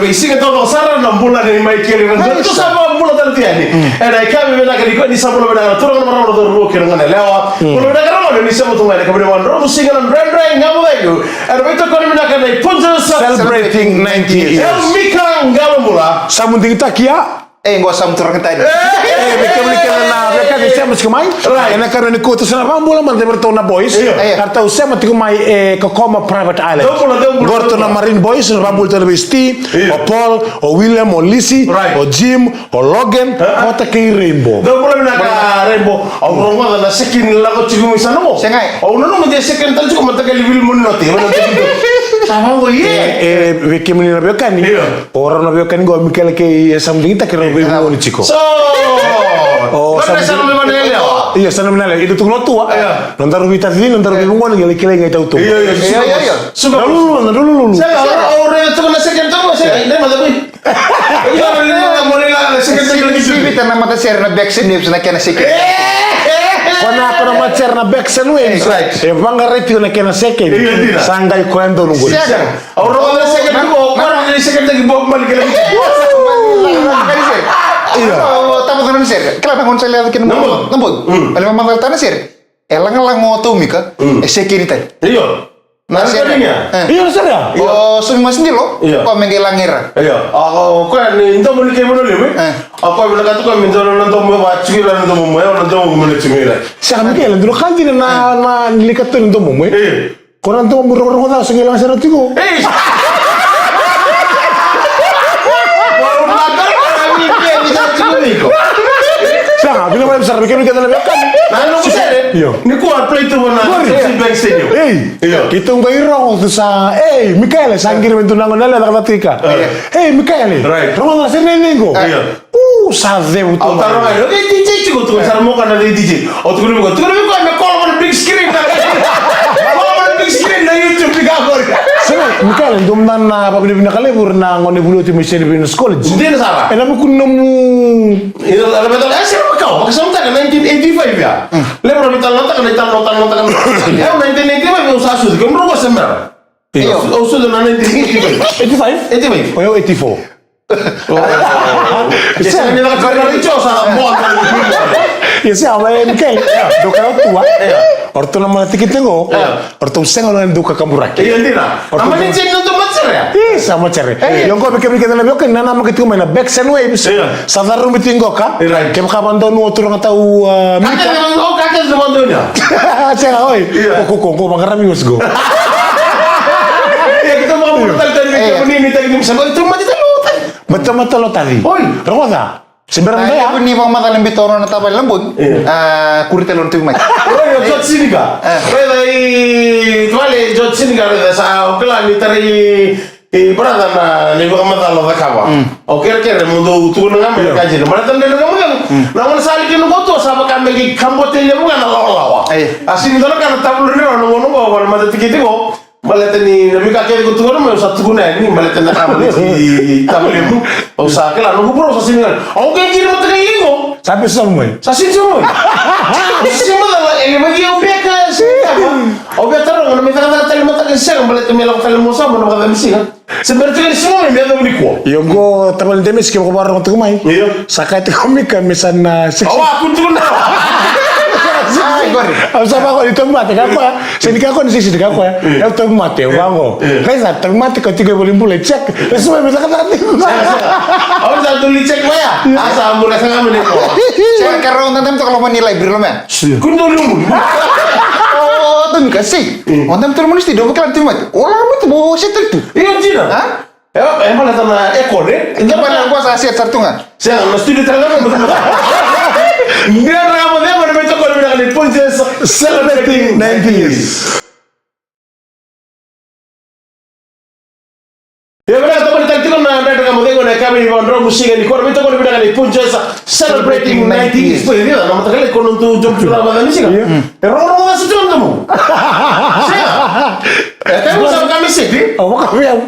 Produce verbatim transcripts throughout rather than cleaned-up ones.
Veisiga taucoko sara na bula nei Michael Rangoni. Nice. Tou sa vakabula tale tu yani. Mm. Ena yakavi vinaka nikua, ni sa bula vinaka na turaga, na marama, na cauravou kei na goneyalewa. Mm. Bula vinaka na gone, ni sema tu mai na yakavi ni Vakadromu Siga na Dredre Ga Mo Cegu. Ena veitokoni vinaka na Punjas. Celebrating ninety years. E Mika Qalobula. Sa mu digitaki ya. E, qo sa mu turaga tani. E, e, vei kemuni kece na veiwekani sema tiko mai. Right. Ena yakavi nikua tou sa na vakabula mada vei iratou na boys. Io. Io. Eratou sema tiko mai, e, Kokoma Private Island. Dou bula, dou bula, dou bula. Qo iratou na Marine Boys, na vakabula tale vei Steve, io, o Paul, o William, o Lisi, right, o Jim, o Logan, e, e, vata kei Rainbow. Dou bula vinaka Rainbow. Au rogoca na second lako tiko mai sa na mo. Sega. Au nanuma de second tale tiko, mataqali vili moni noti. Sa vaqo, ie. E, e, vei kemuni na veiwekani. Io. O rau na veiwekani qo, Mikaela kei, e, sa mu digitaki rau veivugoni tiko. So, o, sa mu digitaki. Io, sa na mena leo. Io, sa na mena leo. Ida tukuna o tua. Io. Nodaru veitacini, nodaru veivugoni, qai lai kilai ga i tautuba. Io, io, io. Io, io, io. Super. Na lululu, na lululu. Sega, o, o raica tu na second tau, sega, dai mada bui. Io, na lululu, na mori la, na second tau. Sivita na matasere na Bexen Waves na kena second. E, e, e. Ko na, ko na matasere na Bexen Waves. Right. E vaqarai tiko na kena second. Io, dina. Sa qai koya donu qori. Sega. Au rogoca na second tiko, au rogoca na second tiko, Bob Marley kila. Io. Tama tona na sere. Kila na gone sa lewa kina na boy. Na boy. Mm. Ele mamacala tana sere. E lagalaga o Taumika. Mm. E second tale. Io. Na sere. E. Io, na sere. Io. O Sumi Masidilo. Io. Ko me qai laga ira. Io. O, o, ko ni domo ni kei mano lewe. E. O, ko me na katu ko me domo na domo va tiko ira na domo mo, na domo mo na tiko ira. Sa me kele dua ka dina na, na lika tu na domo mo. E. Ko na domo rogo rogo da sa kila sere tiko. Ei! Sa, vina mai sa, vina mai sa, vina mai sa. Io. Ni ko a play tu na Citibank Stadium. Ei. Io. Keitou qai rogo tu sa, ei, Mikaela, sa qiri me tu na gone yalewa cakacaka tiko. Ei. Ei, Mikaela. Right. Rogo na sere ni qo. Io. U, sa cegu tu. Au taro mai, o cei D J tiko, tukuna sara mo ka na cei D J. Au tukuna vei koya, tukuna vei koya me call mo na big screen na. Call mo na big screen na YouTube ni ka qori. Sega, Mikaela, dou mada na vavinavinaka levu na gone vuli oti mai Seri Venus College. Dina sara. Ena vuku ni nomu. Ina, ena veta, e, sere makawa, ka sa mataka nineteen eighty-five ya. Mm. Levu na veitalanoataka, na italanoataka, na italanoataka. E, nineteen eighty-five, au sa sucu, kemudrou qo se bera. Io. Au sucu na nineteen eighty-five. Eighty-five? Eighty-five. O yau eighty-four. Ia, sega ni vakatikori na retio sa mo. Ia, sega, e, Mikaela. Dou kaya o tua. O ratou na mana tikitiki qo. O ratou sega ni dau kakaburaki. Ia, dina. A mani tini na tou matere. Io, sa matere. Io, qo vei kemuni kece na veiwekani na namaka tiko mai na Bexen Waves. Io. Sa carubi tiko qo ka. Io, right. Kevaka vakadonu o turaga tau, a, Mika. Ka kece, o ka kece vakadonu ya. Sega, oi. Io. Ko, ko, ko, ko, vaqara mi wasi qo. Ia, keitou vakabula tale tale vei kemuni, ni taki ni sa mai tu mati tale. Mata, mata lo tavi. Oi. Rogoca. Se bera mada ya. Ni vakamacala biu toro na tavale na bogi. Io. A, kuri tale o na tiko mai. Oi, o George Sinika. E. Raica i tavale George Sinika, raica sa o kila ni tarai i brother na ni vakamacala o cakava. Mm. O kerekere mo dou tukuna ga mai na kajina. Io. Mana tana na vakamacala. Mm. Na gona sa liki na koto sa vaka me ki kabote levu ga na lawalawa. Io. A sini dona ka na tavulu ni rau na gona qo, vana mata tikitiki qo. Baleta ni na veika kece ko tukuna mai, au sa tukuna yani, baleta na ka baleti tavalemu. Au sa kila, noqu bro sa sini ga. Au qai qiri mataka i ligo. Sa pesa mai. Sa sini sa mai. Sa sini macala, e vaki au beka, sini kava. Au beka taro, na me cakacaka tale mataka sega, baleta me lako tale mo sa, mo na vakacami siga. Se bera tiko ni sini mai, me yaco ni kua. Io qo, tavale Demes, ke vakavarorogo tiko mai. Io. Sa kaya tiko Mika me sa na six. Au a kutu na. Ai, qori. Au sa vaqo, ni tauvimate, ka koya. Se ni ka koya, ni sisi, ni ka koya. Mm. Au tauvimate, au vaqo. Mm. Raica, tauvimate, ka tiko e volibula, check. E suma, me cakacaka tiko. Sega, sega. Au sa doli check, maya. A sa bula, sega, me ni ko. Sega, ka rau, na dam toka loma ni library, loma. Sega. Kundo lumu. O, tauvimate, si. Mm. O dam toka loma ni studio, vaka tauvimate. O, loma tu, mo, settle tu. Io, dina. Ha? E, e baleta na aircon, e? E baleta na aircon sa set sara tu ga. Sega, na studio tale ga. Dredre Ga Mo Cegu, na me tokoni vinaka ni Punjas celebrating ninety years. Ia, vinaka, tomani tale tiko na Dredre Ga Mo Cegu, na yakavi ni Vakadromu Siga nikua, na me tokoni vinaka ni Punjas celebrating ninety years. Poi, ia, na mataka lailai ko na tu job tu na vata ni siga. Ia. E rogorogo vasa tu na domo. Sega. E, tau sa vaka me seti. Au vaka me au.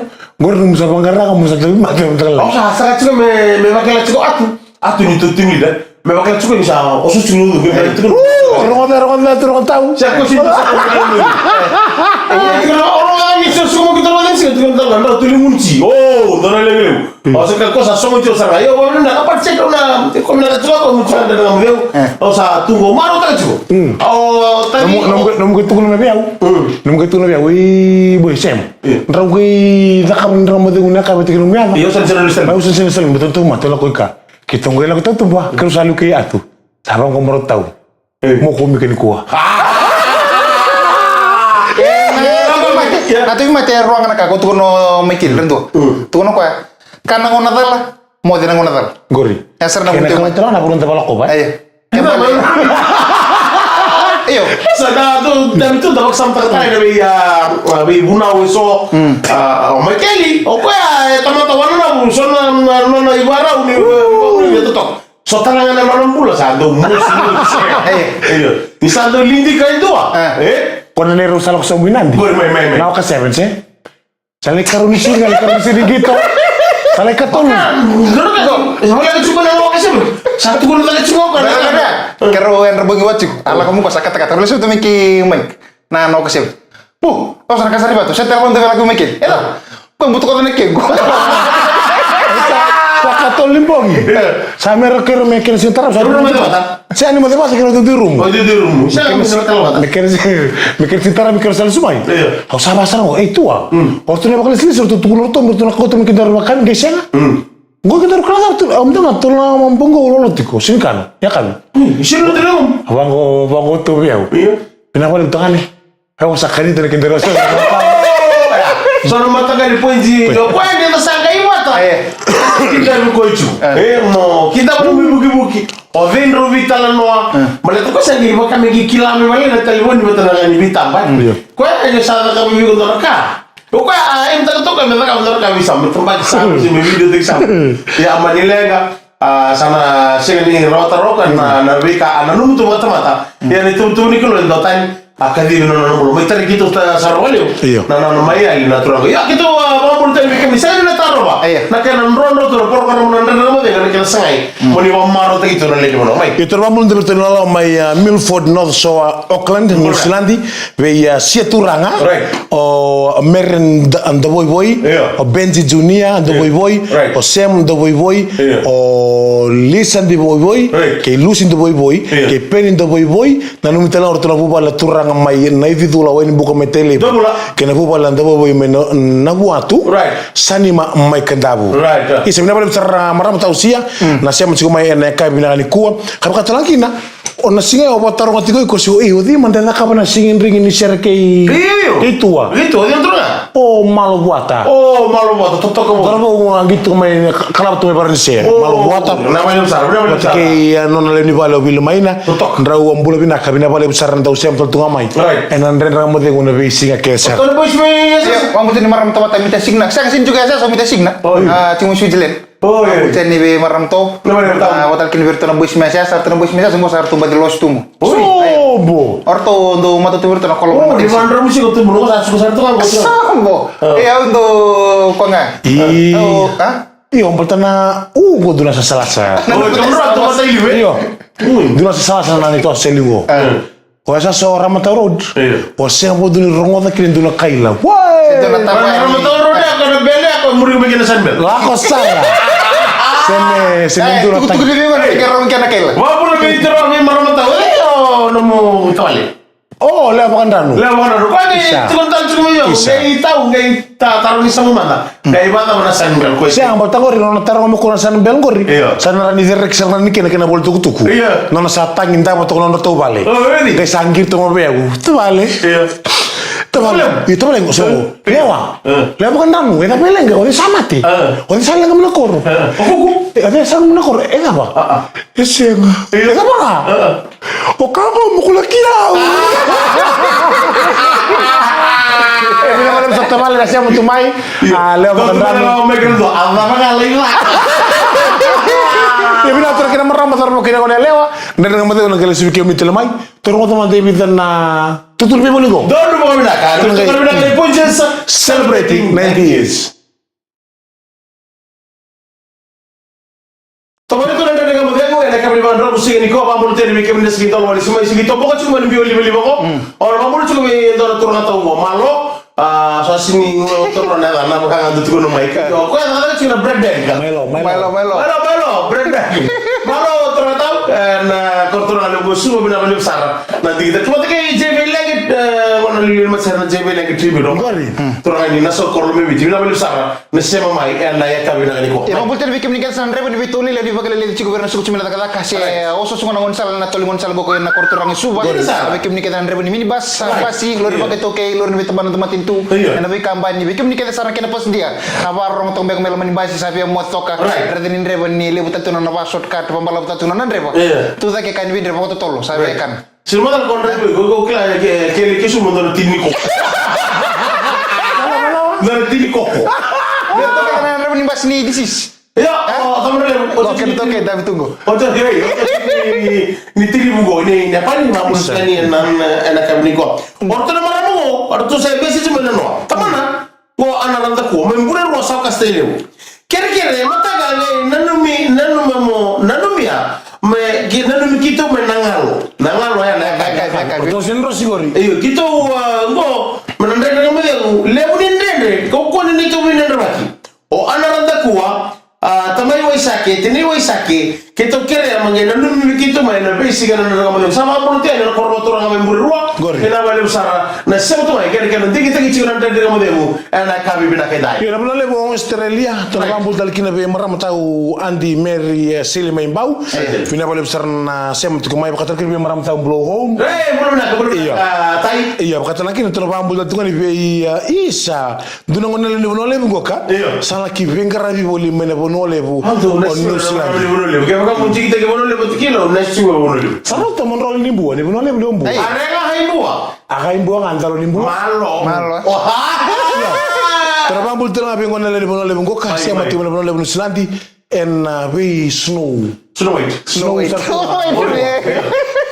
Qori ni musa vaqara ga musa tauvimate, musa tauvimate. Au sa saka tiko me, me vakila tiko atu. Atu ni tou team leader. Me vaka tiko ni sa oso tiko ni ucu, me vaka tiko ni. Rogoca, rogoca, rogoca tau. Sa ko si. O rogoca ni sa suka mo ki tolo na sika tiko na tala, na tuli munci. O, dona levu levu. O sa ka ko sa sogo tiko sara. Io, o na ka pa check na, ko na ka tiko ko munci na na meu. O sa tu ko maro ta tiko. O ta ni. Nomu ke tukuna na vei au. Nomu ke tukuna na vei au. I boi sem. Drau ke i caka drau mo tiko na ka vei tiko na mea. Io, sa sa na. Mai usa sa sa mo tiko ma tela ko i ka. Keitou qai lako i tautuba, keirau sa liu kei Atu. Sa vaqo marau tau. Mo kumi ke nikua. Na tauvi mate e rua ga na ka ko tukuna o Maikeli, ra dua. Tukuna o koya, ka na gauna cala, moce na gauna cala. Qori. E sara na gauna cala na vuna da valakova. Io. Io. Sa da tu, da tu da vakasama taka tale na vei, a, vei vunau eso. A, o Maikeli, o koya e tamata wana na vu, so na, na, na, na ivarau ni, ni, ni, ni, ni, So tale ga na nona bula sa dau mosi mosi. Io. Ni sa dau lidika e dua. E? Ko na neirau sa lako sobu i Nadi. Qori mai, mai, mai. Na waka sevens, e? Sa lai karua ni siga, lai karua ni siga ni qito. Sa lai katolu. Sa lai katolu na waka sevens. Sa tukuna cake tiko ka na. Keirau yadra bogi wati tiko. A lako muka sa katakata. Rau lai sobu tu mai kei Mike. Na, na waka sevens. Pu, o sa na kasari vatu, sa telefoni tale vei Maikeli. E la, ko butuka na kegu. Sa, sa katolu ni bogi. Sa mera kere me kere sitara, sa. Sa ni mo te vata kere tu di rumu. O di rumu. Sa me kere, me kere sitara, me kere sa lesu mai. Au sa vasa na, e tua. O tu na vakalesilesi, o tu tukuna o tu, o tu na kauta me kidara vakami, qai sega. Qo kidara kala tu, au mdama tu na mambo qo lolo tiko, sinikana, ya kami. Sini tu na. Vango, vango tu vei au. Io. Pina vale tu kane. Au sa kari tena kidara sa. So na mataqali pointi, o koya ni na sa qai vata. Kida ni koitu. E mo, kida mo vukivuki. O vei drau veitalanoa. Baleta ko sa qai vaka me qai kila me vale na talevoni vata na gani veitaba. Koya ni sa caka vei iko dua na ka. O koya a, e mataka toka me caka me caka vei sa me tabaki sa me video teki sa. Ia mani leqa. A, sa na sega ni rawata roka na, na veika a nanuma tu vakatamata. Ia na ituvatuva ni Kalou e dua tani a kacivi na nona bula. Mai tari keitou sara vakalevu. Io. Na nona mai yali na turaga. Ia keitou a vakabula tani vei kemuni sega ni na tarova. Io. Na kena drodro tu na porokaramu na Dredre Ga Mo Cegu na kena sagai. Mo ni vakamarautaki tu na leqa ni vanua mai. Io, tara vakabula tani vei ratou na lalawa mai, a, Milford, North Shore, Auckland, New Zealand. Vei, a, Sia Turaga. Right. O Meren Da-, Davoivoi, io, o Benji Junior Davoivoi, io, right, o Sam Davoivoi, io, o Lisa Davoivoi, right, kei Lucy Davoivoi, io, kei Penny Davoivoi, nanumi tale ga o ratou na vuvale na turaga mai Naicicula, Wainibuka mai Tailevu, kei na vuvale na Davoivoi mai Na-, Navuatu, right, Sanima mai Kadavu. Right, yeah. Isa, vinaka vakalevu sara marama tau Sia, mm, na sema tiko mai ena yakavi vinaka nikua. Ka vaka tale ga kina, o na siga o vakataroga tiko iko se o, ei, o cei mada e cakava na siga drigi ni sere kei, io, kei tua? Kei tua, o cei na turaga? O Malo Vuata. O Malo Vuata, totoka vou. Totoka vou, a qito mai, ka-, kalava tu mai Varanise. O, Malo Vuata. Vinaka vakalevu sara, vinaka vakalevu sara. Vata kei, a, nona lewe ni vale o Vilimaina. Totoka. Drau a bula vinaka, vinaka vakalevu sara na dau sema tale tu ga mai. Right. Ena Dredre Ga Mo Cegu na veisiga kece sara. Totoka na boys mai S S. Io, vakabuta ni marama tawata Mita Signa. Sega, sega ni juka S S o Mita Signa. Oi. A, tiko mai Switzerland. Oi, oi. Vakabuta ni vei marama tau. Na marama tau. A, vata kina vei ratou na boys mai S S, ratou na boys mai S S, qo sa ratou baci losi tu qo. Oi. Sobo. O ratou dau matau tu vei ratou na kolo. O, ni vandra musika tu, mo sa suka sara tu ga qo. Sobo. E, au dau koya ga. Io. Au, a? Io, baleta na, u, qo dua na sasalasa. O, dua na sasalasa. Io. Ui. Dua na sasalasa na ni toso e liu qo. A. O S S o Ramata Road. Io. O sega vo dua ni rogoca kina dua na kaila. Wai! Dua na tama. Ramata Road ya, ko na bele ya, ko muri ko na sanibel. Lako sara. Sene, sene dua na tama. Tukutuku ni vei, ke rogo kena kaila. Wa pura vei toro vei Ramata. Io, nomu tawale. O, lewa vakadranu. Lewa vakadranu. Ko ni, isa, tiko na tau tiko mai o. Isa. Qai tau, qai ta, taro ni samu mada. Qai vacava na sanibel ko. Sega, baleta qori nona taroga mai ko na sanibel qori. Io. Sa na rawa ni cereki sara ga ni kena, kena voli tukutuku. Io. Nona sa tagi davo toka na nodratou vale. O, really? Qai sa qiri toka mai vei au. Tavale. Io. Tavale. Io, tavale, so. E. Lewa. E. Lewa vakadranu. E cava e leqa? O cei sa mate? E. O cei sa leqa mai na koro? E. O kuku? E, o cei sa leqa mai na koro? E cava? A, a. E sega. Io. E cava? A, a. O ka qo mo kula ki au. E, vinaka vakalevu sara tavale na sema tu mai. Io. A, lewa vakadranu. Io, vinaka tu na kena marama, tara mo kina gone yalewa. Dredre Ga Mo Cegu na qai lesu vei kemuni tale mai. Toro ga mada e vica na tutulu veivanua qo. Donu vakavinaka. Donu vakavinaka. Celebrating ninety years. Tomani tu na Dredre Ga Mo Cegu, ena Kemuni vakadromu siga nikua, vakabula tale vei kemuni na siga idola, wali sumai siga itoboka tiko mai na biu livaliva qo. O na vakabula tiko vei e dua na turaga tau qo, Malo. A, sa sini toro na yaca, na vaka ga dau tukuna mai. Io, koya na yaca tiko na bread bag. Milo, Milo. Milo, Milo. Milo, Milo, bread bag. Malo, turaga tau, e, na koro turaga levu Suva, vinaka vakalevu sara. Na digitaki vata kei J V Leggett, e, gone lili mai sara na J V Leggett Tribute. Qori. Turaga ni Naso, koro Lomaiviti, vinaka vakalevu sara. Na sema mai ena yakavi vinaka nikua. E vakabula tale vei kemuni kece sa na draiva ni veitoli, levu ni vakaleleci tiko vei ira na suka tiko mai na cakacaka se oso suka na gaunisala, na toli gaunisala qo ena koro turaga e Suva. Qori sara. Vei kemuni kece na draiva ni minibus, basi, lori vakaitaukei, lori ni veitabana na matanitu. Io. Ena veikabani, vei kemuni kece sara na kena pasidia. Na vakarorogo toka beka mai loma ni basi sa via moce toka. Right. Raica ni draiva ni levu tale tu na nona va shortcut, vabalavu tale tu na nona draiva. Io. Tucake ka ni veidraiva vakatotolo sa via kana. Sina macala ko draiva, ko, ko kila, ke, ke, ke sumu dua na tini koko. Dua na tini koko. Vei toka na draiva ni basi ni disease. Io, o, tamara le, o, kena toka e Davi Tugo. O, io, io, ni, ni tini vugo, ni, ni pani ma musa ni na, na, na kabini ko. O, tona mara mo, o, tu sa message mo na no. Tamana. Ko Ana Radakua, mai Burewa, Saukasa, Tailevu. Kerekere, mataka, e nanumi, nanuma mo, nanumia, me, ki, nanumi keitou mai Nagalo. Nagalo ya, na, na, na, na, na. Tou se drosi qori. Io, keitou, a, qo, mai na Dredre Ga Mo Cegu, levu ni dredre, kaukauwa ni neitou veidredrevaki. O Ana Radakua, a, tamai Waisake, tinai Waisake, keitou kerea me qai nanumi keitou mai ena veisiga na Dredre Ga Mo Cegu. Sa vakabula tiko yani na koro vakaturaga mai Burewa. Qori. Vinaka vakalevu sara na sema tu mai, kena, kena digitaki tiko na Dredre Ga Mo Cegu ena yakavi vinaka edai. Io, na vanua levu o Australia, tou na vakabula tale kina vei marama tau Adi Mary, e, Sili mai Bau. Vinaka vakalevu sara na sema tiko mai, vakatara kina vei marama tau Blow Home. E, bula vinaka, bula vinaka, a, Tai. Io, vakatara kina tou na vakabula tale tiko yani vei, a, Isa. Dua na gone ni Vanua Levu qo ka? Io. Sa laki veiqaravi voli mai na Vanua Levu o New Zealand. Kevaka mo digitaki Vanua Levu tiko kina, o na siwa Vanua Levu. Sa rauta mo drau ni bua, ni Vanua Levu levu bua. A rega hai bua. A hai bua ga dalo ni bua. Malo. Malo. Tou na vakabula tale ga vei gone ni Vanua Levu qo ka, sema tiko mai na Vanua Levu New Zealand. Ena vei Snow. Snow White. Snow White. Snow White.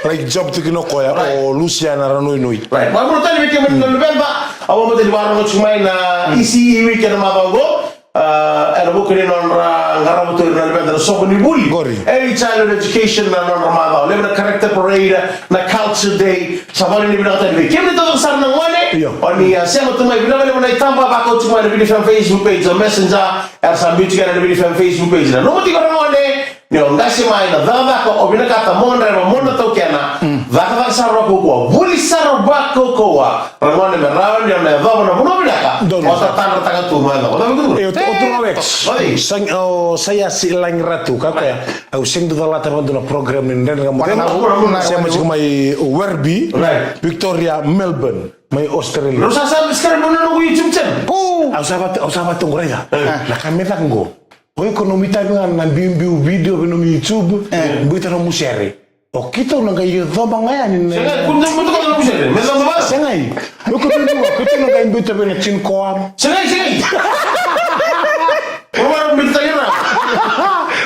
Lai job tiko kina o koya, o Luciana Ranoinoi. Right. Vakabula tale vei kemuni na luveda, au vakabula tale, vakarorogo tiko mai na E C E week ena macawa qo. A, ena vuku ni nodra qarava tu o ira na luveda na soqo ni vuli. Qori. Early childhood education na nodra macawa. Levu na character parade, na culture day. Sa vakarorogo vinaka tale vei kemuni taucoko sara na gone. Io. O ni a sema tu mai, vinaka vakalevu na itaba, vakau tiko mai na Viti F M Facebook page, o Messenger. Era sa biu tiko ena Viti F M Facebook page. Nanuma tiko na gone ni o qase mai na cakacaka o vinakata mo draiva mo na taukena. Cakacaka sara vakaukauwa, vuli sara vakaukauwa. Ra gone me rawa ni o na yacova na vanua vinaka. O tatadrataka tu mo yacova. Cava tu? E, o tu, o tu na Rex. Oi. Sa, o Saiasi Lagiratu ka koya. Au sega ni dau calata vakadua na program ni Dredre Ga Mo Cegu. Sema tiko mai Werribee, Victoria, Melbourne, mai Australia. Rau sa subscribe na noqu YouTube channel. Au sa vata, au sa vata qori ya. Na ka me caka qo. O iko nomu itavi ga na biubiu video vei nomu YouTube, biuta nomu sere. O keitou na qai yacova ga yani na. Sega, kua ni motoka nomu sere. Me cava vata. Sega. O iko biubiu, o keitou na qai biuta vei na TuneCore. Sega, sega. Ora biuta ira.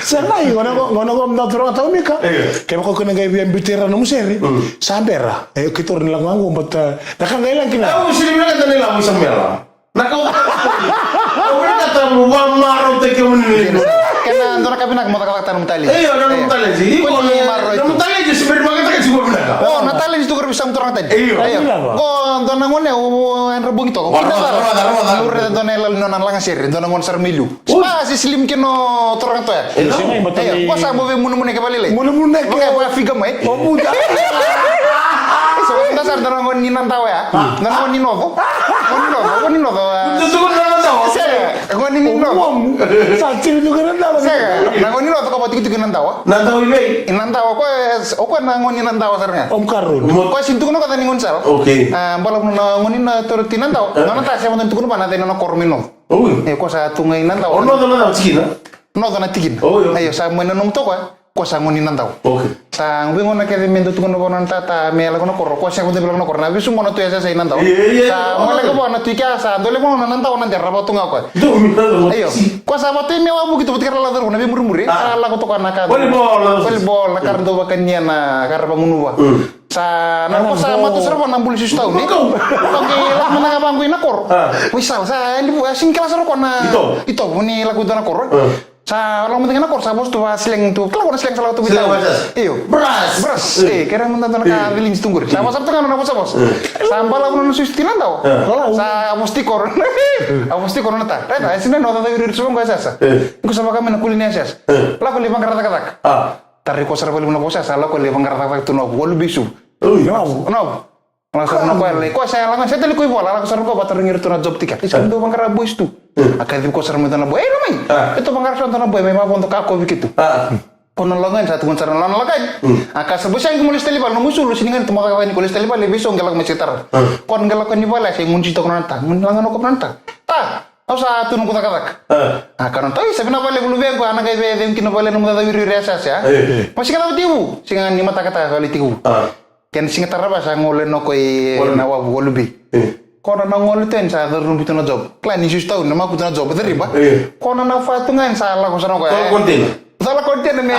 Sega, gona qo, gona qo, na turaga tau Mika. Kevaka o keitou na qai via biuta ira nomu sere. Sa bera. E, keitou na lako ga qo, but, e, na ka qai laki na. Au sini mera tani la musa mera. Na kau. Au vinakata mo vakamarautaki kemuni. Kena dua na ka vinaka mo cakacakataka nomu talent. Io, na nomu talent. Iko ni marautaki. Nomu talent se bera vakataka tiko vinaka. O, na talent tu qori vei sa mo turaga tani. Io. Ko dua na gone, o, o, yadra bogi toka. Kina sara. Ura dua na yalo ni nona lagasere, dua na gone sara mai liu. Spa, se slim kina o turaga toya. Io, ko sa mo vei munemuneke vakalailai. Munemuneke. Vaka e vakafiga mai. O buta. Sa vaka sara dua na gone ni Nadawa ya. Dua na gone ni Noco. Gone ni Noco, gone ni Noco. Sega, gone ni Noco. Sa tiri tu kina Nadawa. Sega, na gone ni Noco ka vakatikitiki Nadawa. Nadawa i vei? I Nadawa, o koya, o koya na gone ni Nadawa sara ga. O Mkarun. Koya sini tukuna o koya ni gone sara. Okay. A, balavu na gone na toro ti Nadawa. Nona ta sema tukuna vana tei nona koro mai Noco. Oi. E, ko sa tu ga i Nadawa. O Noco na cava tikina? Noco na tikina. Oi, oi. Io, sa mai na nomu toka, ko sa gone ni Nadawa. Okay. Sa vei gona kece me dau tukuna vua na tata me lako na koro, ko sa gone me lako na koro. Na vesu gona tu e sa sa i Nadawa. Io, io, io. Sa gole ka vua na tu i kea sa dole vua na Nadawa na dera vua tu ga ko. Io, ko sa vatu me wa vuki tu vatu kera la doro na vei murimuri. Sa lako toka na ka. Volleyball. Volleyball, na kara dau vakania na kara vagunuva. Sa na ko sa matu sara vua na buli sisu tau ni. Ko ke lako na ka vagu i na koro. Ko i sala sa e livu, e sini kela sara ko na. Ito. Ito, ni lako i dua na koro. Sa lako mada ga na koro, sa vosa tu va slang tu. Kila ko na slang sa lako tu vei Slang tau. Vosa. Io. Bras. Bras. Eh. Eh, kere mada dua na ka village tu qori. Sa vosa tu ga na vosavosa. Eh. Sa balavu na susu tina dau. Eh. Sa vosa ti koro. A vosa ti koro na ta. Reta, e sina no ta iri iri so qo sasa. Eh. Ko sa vaka me na kuli ni sasa. Eh. Lako li vaqara cakacaka. Ah. Tari ko sara vali na vosa sa lako li vaqara cakacaka tu na walu bisu. Ui. No. No. Lako sara na koya lai, koya sa lako, sa tali koya i vola, lako sara na koya vatarogi iratou na job tiko. Isa, dou vaqara boys tu. A kacivi koya sara mai dua na boy. Ei, Ramai! Ito vaqara sara dua na boy, mai vavodo ka kovi keitou. Ko na lako yani, sa tukuna sara na lako yani. A ka sa boys, sa qai mo lesu tali vale, nomu sulu, sini gani, ito mo cakacaka ni ko lesu tali vale, vei so qai lako mai se tara. Ko na qai lako yani vale, sa gunu tiko na ta, gunu laga na kopi na ta. Ta! Au sa tu noqu cakacaka. A ka na ta, isa, vina vale vuluve qo, ana qai vei, vei kina vale nomu cakacaka wiriwiri ya sasa, a? Ma siga cava tevu, siga ni mataka ta vale tevu. Kena siga tarava sa gole no ko i na wavu walubi. Ko na na gole tu yani sa carubi tu na job. Kila ni susu tau na maku tu na job, cariba. Ko na na fa tu ga yani sa lako sa na ko. Cala container. Cala container me.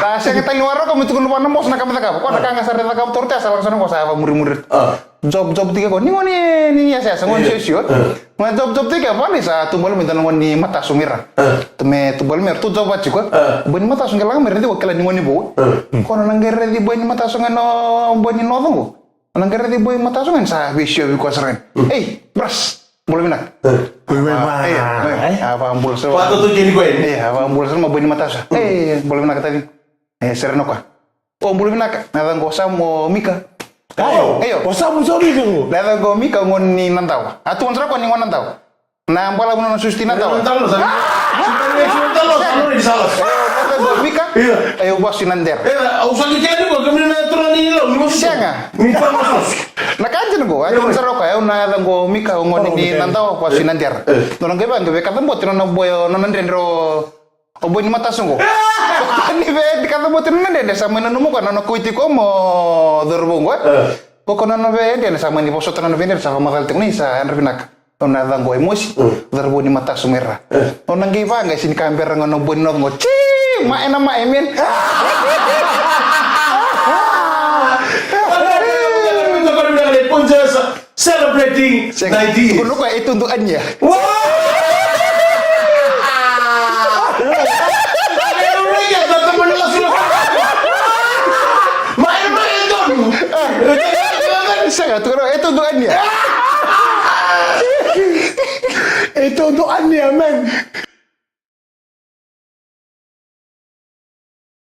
Sa sega tali ni waraka me tukuna vua na mosa na ka me cakava. Ko na ka ga sa re cakava toro te sa lako sa na ko sa vamurimuri. Job, job tiko ko. Ni goni ni ya sa goni sio sio. Ma job job tiko vale sa tubal me dana goni matasu mira. Tu me tubal mira tu job tiko. Boni matasu ngela mira tiko kila ni goni bo. Ko na ngere di boni matasu ngano boni no dongo. Na ngere di boni matasu ngan sa visio vi ko seren. Ei, bras. Bolo vinaka. Oi, oi, ma. Ei, a va bolo sa. Pato tu kini ko ei. Ei, a va bolo sa ma boni matasu. Ei, bolo vinaka tadi. E sere na koya. O bula vinaka, na yacaqu o Samu o Mika. Io. O Samu, Samu Mika qo. Na yacaqu o Mika o gone ni Nadawa. A tukuna sara o koya ni gone Nadawa. Na balavu na susu ti Nadawa. Na yacaqu o Mika. Io. E, au vasu i Nadera. Sega. Na ka dina qo, a tukuna sara o koya, au na yacaqu o Mika o gone ni Nadawa, vasu i Nadera. Nona qai vaqo, vei kacabote nona boy, nona dredre o O boi ni matasu qo. Ni vei edi kacabote nona dredre sa mai nanuma koya nona kauti koya mo cauravou qo. Ko ko nona vei edi ena sa mai ni vosota nona vei edi sa vakamacala tiko ni sa yadra vinaka. Nona yaca qo e mosi. Cauravou ni matasu mai ra. Nona qai vaqa e sini ka bera ga na boi ni noco qo. Tsi! Ma ena ma emen. Celebrating ninety years. Tukuna o koya e tudu ania. Sega, tukuna o koya e tudu ania. E tudu ania, man.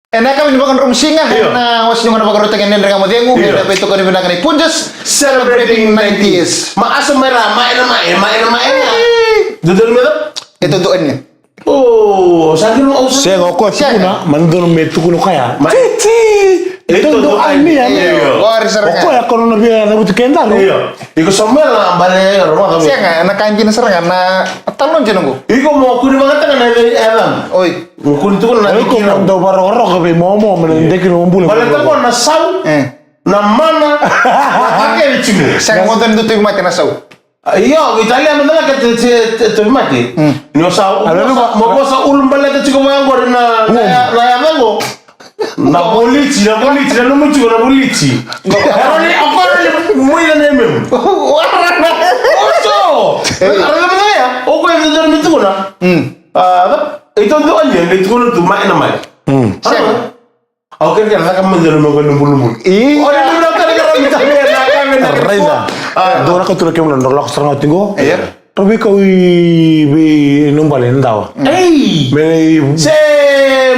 Ena yakavi ni vakadromu siga, io, ena wasi ni gauna vakarautaki ena Dredre Ga Mo Cegu, io, ena veitokoni vinaka nei Punjas, celebrating ninety years. Ma asa mai ra, ma ena ma e, ma ena ma e. Dodonu me ca? E dodonu ania. O, sa dodonu au sa. Sega, o koya tukuna, ma dodonu me tukuna o koya. Titi! E dodonu ania. Io. O koya ko nona via cavuti kedaru. Io. Iko sa mai la bale, io, roga. Sega, na ka dina sara ga na talo dina qo. Iko mo kuri vakataka na yaca. Oi. Mo kuri tukuna na. Iko mo dau varokoroko vei momo me na deki na bula. Baleta ko na sau, na mana, na ka kece tiko. Sega, mo dau ni dau tauvimate na sau. Io, italia me dau ka tauvimate. Ni o sau, mo vosa ulu baleta tiko vaya qori na, na yaca qo. Na voliti, na voliti, na nomu tiko na voliti. Ora ni, ora ni, mo ina na memu. Oso. Ora na memu ya. O koya e dodonu me tukuna. A, e dodonu ania me tukuna tu ma ena ma e. Sega. Au kere kere caka me dodonu me koya na bulubulu. Io. Ora ni na kere kere na kere na kere na. Raica. Dou raka tu na kemuna dou lako sara ga tiko. Io. Rau veikau i vei Nubale na dawa. Ei! Me lai se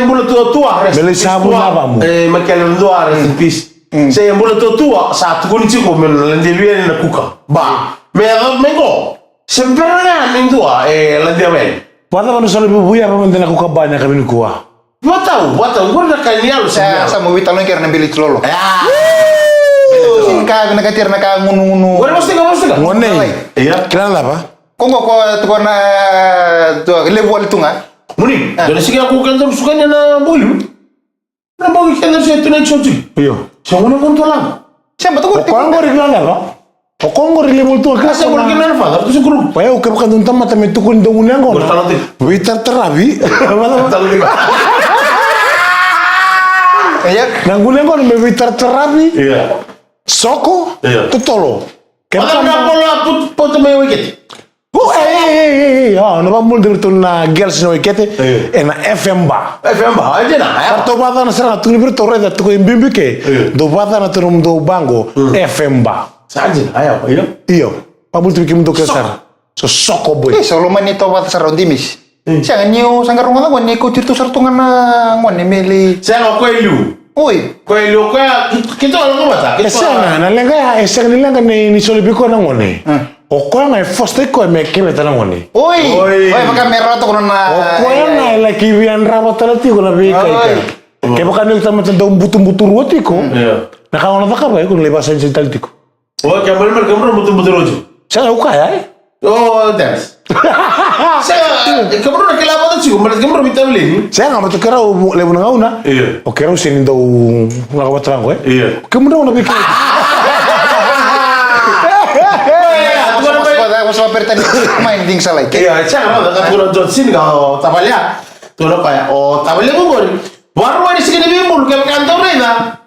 bula tuatua, rest in peace. Me lai savu na vamu. E, Michael Dua, rest in peace. Se bula tuatua, sa tukuni tiko me na lade vei yani na kuka. Ba, me yaco me qo. Se bera ga ni dua e lade vei yani. Vacava na sala vuvu ya vamade na kuka ba na yakavi nikua. Vatau, vatau, qori na ka ni yalo sa. Sa mo veitalanoa kei ira na Billy Tilolo. Ia. Sini ka vinakati ira na ka gunugunu. Qori vosika, vosika. Gone. Ia. Kila na cava? Ko qo ko tiko na, tiko levu wale tu ga. Muni, dua na siga ko keda sukania na boli. Na boli keda se tu na isotu. Io. Se gone ko tu lava. Se bata ko. Ko qori kila na cava? O koya qori level tu a kila. Sa qori kina na fada, tu sa group. Pa eu kevaka dua na tamata me tukuni dau gunu yaqona. Veitarataravi. Na gunu yaqona me veitarataravi. Soko. Totolo. Kevaka na kola put poto me wekete. Ko, ei, ei, ei, ei, ei, o, na vakabula vei iratou na girls na wai kete, e na F M bar. F M bar, e dina, e. Ratou vakacana sara ga, tukuni vei iratou, raica, tiko e bibi ke. Dou vakacana tu na nomudou bar qo, F M bar. Sa dina, io, io. Io, vakabula tu vei kemudou kece sara. Sosoko boy. E, sa lomani tou vata sara o Dimisi. Sega ni o sa qai rogoca qo ni kauti iratou sara tu ga na gone me lai. Sega, o koya e liu. Oi. Koya e liu, o koya, keitou a lako vata. E sega, na leqa ya, e sega ni leqa ni, ni soli vei koya na gone. O koya ga e foster-taki koya me kereta na gone. Oi. Oi. Oi, vaka me rauta koya na. O koya ga e laki via drava tale tiko na veika. Oi. Kevaka ni o tamata dau butubutu rua tiko. Na ka o na cakava, e, ko na lai vakasanisani tale tiko. O, ke malimali, kemudrau butubutu rua tiko. Sega, au kaya, e? O, thanks. Sega, kemudrau na kila vata tiko, baleta kemudrau veitavaleni. Sega, baleta keirau levu na gauna. Io. O keirau sega ni dau lako vata ga qo, e? Io. Kemudrau na veika. Io, io, io. Vos, vos, vos, vos, vos, mai ni ding sa lai. Io, sega, vata, ka tukuna o John Cena, ka o tavale ya. Tukuna o koya, o tavale qori. Vakarua ni siga ni veibulu, kevaka dau raica.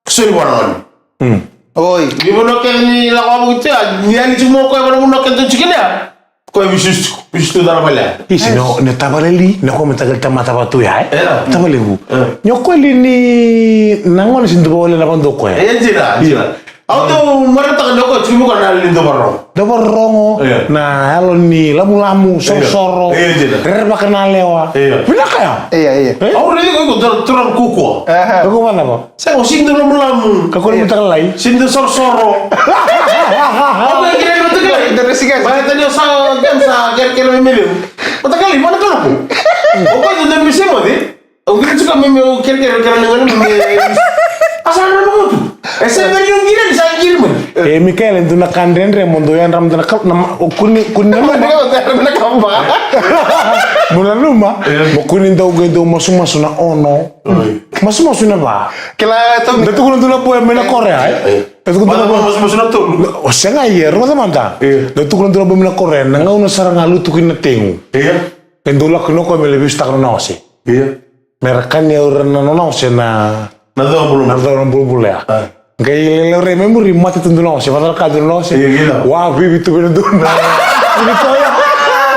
Soli vua na gone. Mm. Oi. Ni vanua kece ni lako vata tiko ya, ni yali tiko mai o koya vua na vanua kece tiko kina ya. Koya veisusu tiko, veisusu tu na tavale ya. Isi, no, na tavale li, na koya me takali tamata vata tu ya, e? E, tavale vu. E. Ni o koya li ni na gone sega ni dau vakawalena vakadua o koya. E, dina, dina. Au dau marautaka ni o koya tiko mai o koya na yalo ni dau vakarorogo. Dau vakarorogo, io, na yalo ni lamulamu, io, sorosoro, io, dina, rerevaka na yalewa. Io. Vinaka ya. Io, io. E? Au raica iko, iko dau turaga kaukaua. Aha. Kaukaua vacava? Sega, o sega ni dau lamulamu. Kakua ni mataka lailai. Sega ni dau sorosoro. Au kaya kina ni mataka lailai. Dau na siga. Baleta ni o sa, o sa kerekere mai Maliwa. Mataka lailai, vua na Kalou. O koya dau dau mai Saimaci. Au kila tiko me, me, au kerekere, kerekere na gone me, me. A sa na nomu tu. E se veri au kila ni sa kila mai. E, Mikaele, dua na ka dredre mo dau yadra mada na Kalou, na ma-, o kua ni, kua ni nanuma. Mo nanuma, mo kua ni dau qai dau masumasu na ono. Oi. Masumasu na va. Kila, e, tau. Da tukuna dua na boy mai na Korea, e? Oi. Da tukuna dua na boy. Masumasu na tolu. O sega, ia, rogoca mada. Io. Da tukuna dua na boy mai na Korea, na gauna sara ga lutu kina na tegu. Io. E dau lako kina o koya me lai veisotaka na nona ose. Io. Me ra kania o ira na nona ose na, na cau bulubulu. Na cau bulubulu ya. A. Qai lelevu rai mai muri, mate tu dua na ose, vacalaka dua na ose. Io, io. Wa, vivi tu vei na dua na. Vivi tu ya.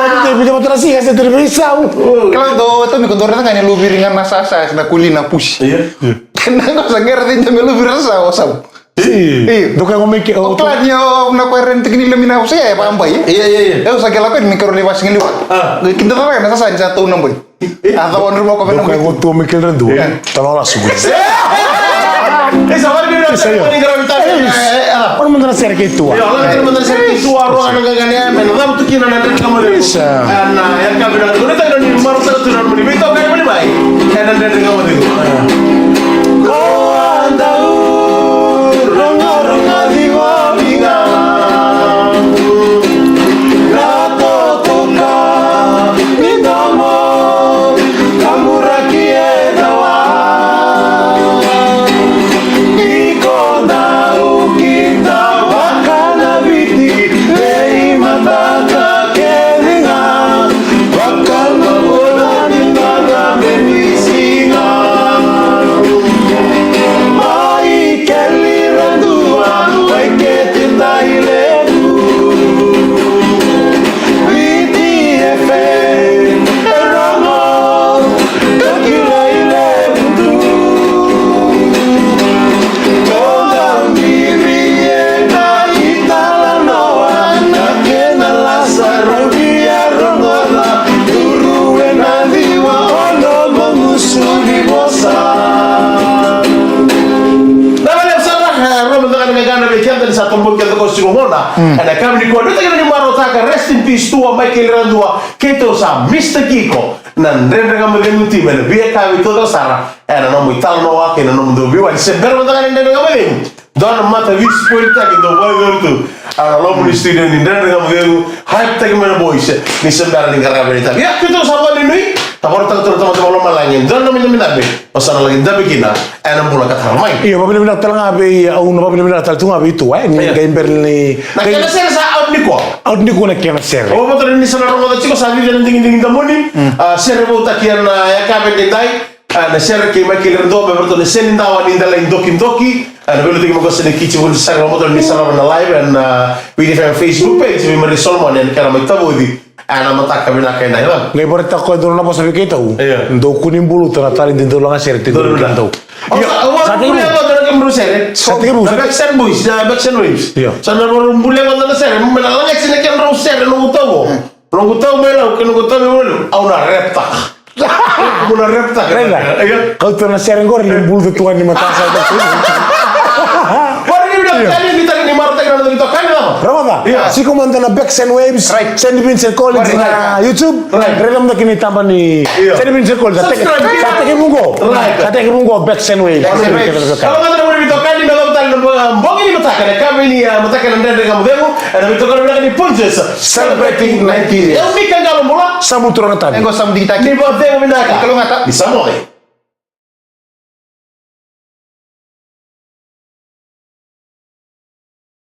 Vivi tu vei na dua na siga, se tu vei sau. Kila dau, e, tau, me ko dau raica ga ni luviri ga na sasa, na kuli na pusi. Io. Io. Kena qo sa qai raica me luviri na sasa, o sau. Io. Io. Doka qo me ke, o, o kila ni o na koya reni tiki ni lami na ose, e, vakabai. Io, io, io. E, o sa qai lako ni keirau lai vasigalevu. A. Kida cava na sasa ni sa tau na boy. A, cava o na rumo ko vena. Doka qo tu me keirau dua. Io. Talo la sugu. E, sa vale ni na. Isa, io. Ni keirau vita. Isa. E, e, a. Ona mada na sere kei tua. Io, ona mada na sere kei tua, roa na qaqani, e, me na cava tu kina na dredre ka mo. Isa. E, na, e, ka vina. Ko na tau ni maro sa tu na mani. Vita o kai mani mai. E, na dredre ka mo. Ko a dau rogorogo ciqomi ga. Na totoka ni domo ka muraki e dawa. Iko dau kida vaka na Viti, veimataka kece ga. Mai keli ra dua, mai kete dai levu. Viti F M, e rogo, ka kilai levu tu. Toka miri ena italanoa na kena lasa rauti a rogoca. Turu ena ciwa o nomu gusu ni vosa. Na vale sara, e, rogo mada ga na qaqana vei keda ni sa tobo keda ko sigo gona. Mm. Ena kami ni kua, nuitaki ni marautaka, rest in peace, tua Michael Radua, keitou sa miss-taki iko. Na Dredre Ga Mo Cegu team, ena via ka vei keitou sara, ena nomu italanoa kei na nomu dau veiwali. Se bera mada ga na Dredre Ga Mo Cegu. Dua na mata visi poinitaki dau vakayacori tu. A, loma ni studio ni Dredre Ga Mo Cegu, hype-taki mai na boys. Ni se bera ni qaravi na itavi. Ia, keitou sa vakanuinui, sa vakarautaka tu na Tamada Vakalomalagi. Dua na nomu idabedabe o sa na laki dabe kina ena bula ka tara mai. Io, vakavinavinaka tale ga vei, au na vakavinavinaka tale tu ga vei tu, e, ni qai bera ni. Na kena sere sa out nikua. Out nikua na kena sere. Au vakavinavinaka ni sa na rogoca tiko, sa vica na digidigi damuni. Mm. A, sere vou taki ena yakavi edaidai. A, na sere kei Michael Redondo, me varatou na seni dawa ni dela i dokidoki. A, na veiluti kei Makosa ni Kici, vou ni sara, vou ni sarava na live, and, a, Viti F M Facebook page, vei Maria Solomon, and kena mai tavoci. A, na mataka vinaka ena, ena. Qai varaitaka koya e dua na vosa vei keitou. Io. Dou kua ni buluta na taledi dau laga sere, tiko dau. Io. Sa tekivu. Sa tekivu, sa tekivu. Na Back Sand Boys, na Back Sand Waves. Io. Sa na rau bulia vata na sere, me na laga sere, kena rau sere, noqu tau. Noqu tau mai Lau, kei noqu tau mai Lau. Au na reptaka. Au na reptaka. Raica. Io. Kauta na sere qori, ni buluta tu ga ni mataka sa. Qori ni vinaka, ni vinaka ni marautaki na noda itokani, lava. Rauta. Io. Tiko mada na Back Sand Waves, right. Saint Vincent College, right, na YouTube. Right. Raica mada kina itaba ni, io, Saint Vincent College. Sa tekivu, subscribe, sa tekivu qo. Right. Sa tekivu qo, Back Sand Waves. Right. Kalougata na vuli ni itokani, me lako tale na bo-, bogi ni mataka, na yakavi ni, a, mataka na Dredre Ga Mo Cegu. Ena veitokoni vinaka ni Punjas. Celebrating ninety years. E o Mika Qalo Bula. Samu Turaga Tavi. Qo Samu Digitaki. Ni vakacegu vinaka. Kalougata. Ni sa moce.